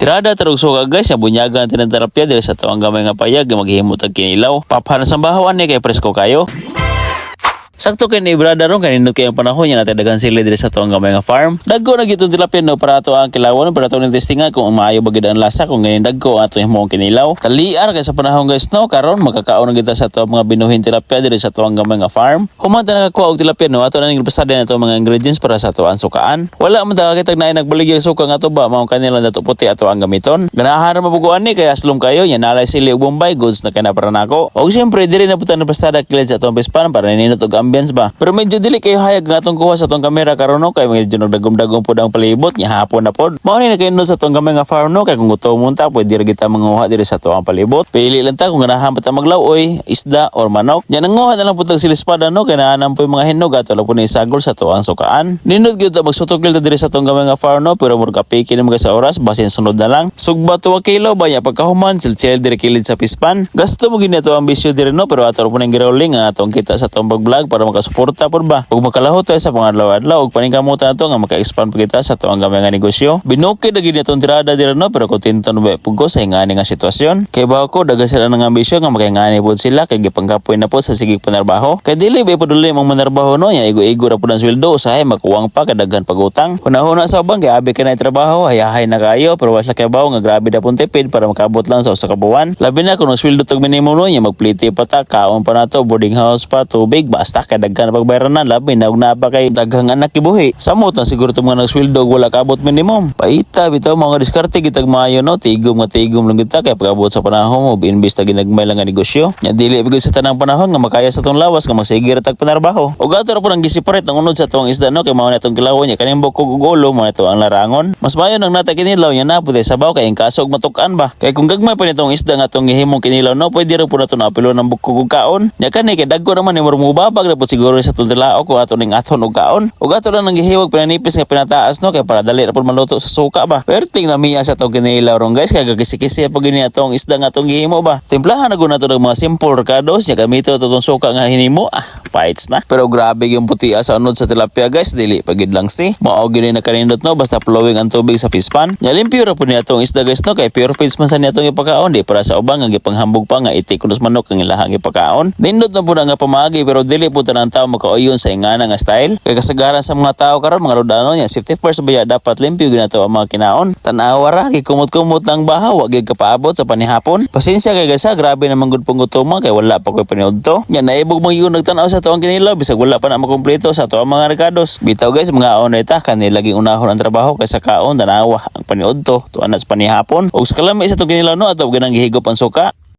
Tirada tarog suka, guys, nga bunyagan tinang tilapia diri sa atuang gamay nga payag maghimo tag kinilaw. Paphan sa bahawan ni kay presko kayo. Sakto kay ni brother ron kay nindot kay ang panahon niya natin daghan sila diri sa atuang gamay nga farm. Dagko na gyud tilapia no para ato ang kilawon, para ato ning testingan kung maayo ba gid ang lasa kung ganin dagko ato himong kinilaw. Taliar kay sa panahon, guys, no, karon makakaon na kita sa ato mga binuhin tilapia diri sa atuang gamay nga farm. Human ta nakakuha og tilapia no, ato na ning pasada na ato mga ingredients para sa ato ang sukaan. Wala man ta kakitag naay nagbaligya suka nga ato ba, mao kanila dato puti ato ang gamiton. Ganahan ra mabuguan ni kay aslom kayo nya nalay sili ug bombay, goods na kay na para nako. Og siyempre diri na putan na pastada kilid sa atong pispan para ninindot og ambience ba. Pero medyo dili kayo hayag nga atong kuha sa atong kamera karon no, kay medyo nagdagom-dagom pod ang palibot nya hapon na pod. Mao ni nakaindot sa atong gamay nga farm no, kay kung gutom ta pwede ra kita manguha diri sa atong palibot. Pili lang ta kung ganahan pa ta maglawoy, isda or manok. Nya nanguha na lang pud tag silispada no, kay naa po yung mga hinog, ato lang po ni isagol sa atuang sukaan. Nindot gyud ta magsutokil ta diri sa atong gamay nga farm no, pero murag kapiki na mga sa oras, basin sunod na lang. Sugba to kilo ba nya pagkahuman sil diri kilid sa pispan. Gasto mo gini ato ang bisyo diri no, pero ato ra po ning girolling nga atong kita sa atong pag-vlog para makasuporta pod ba. Ug makalahot tayo sa pangadlaw-adlaw ug paningkamot ato nga maka-expand pa kita sa atuang gamay nga negosyo. Binukid na gid atong tirada diri no, pero kontento na ba pud ko sa ingani nga sitwasyon. Kay ba ko daghan sila ng ambisyon nga makaingani pod sila kay gipangkapoy na pod sa sige panarbaho. Kay dili ba paduli mong manarbaho no, nya igo-igo ra pud ang sweldo, usahay makuwang pa kay daghan pagutang. Hunahuna sa uban kay abi ka na trabaho, hayahay na kayo, pero wala kay bawo nga grabe na pong tipid para makabot lang sa usa ka buwan. Labi na kung sweldo tag minimum no, nya magpliti pa ta, kaon pa nato, boarding house pa, tubig, basta kay daghan na pagbayranan, labi na og naa pa kay daghang anak kibuhi. Samot na siguro itong mga nagsweldo og wala kaabot minimum. Paita bitaw mga diskarte gitag maayo no, tigom nga tigom lang kita kay pag-abot sa panahon mo imbis ta ginagmay lang nga negosyo. Nya dili gyud sa tanang panahon nga makaya sa atong lawas nga magsige ra tag panarbaho. Og ato ra po nang giseparate ang unod sa atong isda no, kay mao na atong kilawon nya kaning bukog ug ulo mo na ito ang larangon. Mas maayo nang nata kinilaw nya na pud sabaw kay in kaso og matuk-an ba. Kay kung gagmay pa nitong isda nga atong gihimong kinilaw no, pwede ra pud nato naapilo ng bukog ug kaon. Nya kani kay dagko naman ni mubabag na pud siguro sa atong tilaok kung ato ning aton og kaon. Ug ato lang nang gihiwag pinanipis nga pinataas no, kay para dali ra pud maluto sa suka ba. Perting lamiya sa atong kinilaw ron, guys, kay gakisi-kisi pa gini atong isda nga atong gihimo ba. Timplahan na gud nato ng mga simple rekados nya gamito ato tong suka nga hinimo. Ah, fights na. Pero grabe yung puti sa unod sa tilapia, guys, dili pa gid lang si. Mao gini nakanindot no, basta flowing ang tubig sa pispan. Nya limpyo ra pud niya atong isda, guys, no, kay pure feeds man sa niya atong ipakaon, di para sa uban nga gipanghambog pa nga itik kunos manok ang ilahang ipakaon. Nindot na pud nga pamaagi, pero dili pud tanang tao makauyon sa ingana nga style. Kay kasagaran sa mga tao karon mga rodano niya safety first baya, dapat limpyo ginato ang mga kinaon. Tan-awa ra gikumot-kumot ng bahaw, wa gid kapaabot sa panihapon. Pasensya kay guys ha, grabe naman gud pong gutoma kay wala pa koy paniudto. Nya naibog man yun nagtan-aw sa atuang kinilaw bisag wala pa na makumpleto sa atuang mga rekados. Bitaw guys, mga on ta kanila laging unahon ang trabaho kaysa kaon, tanawa ang paniudto tuan na sa panihapon. Ug sa kalami sa atong kinilaw no, ato ganang gihigop ang suka.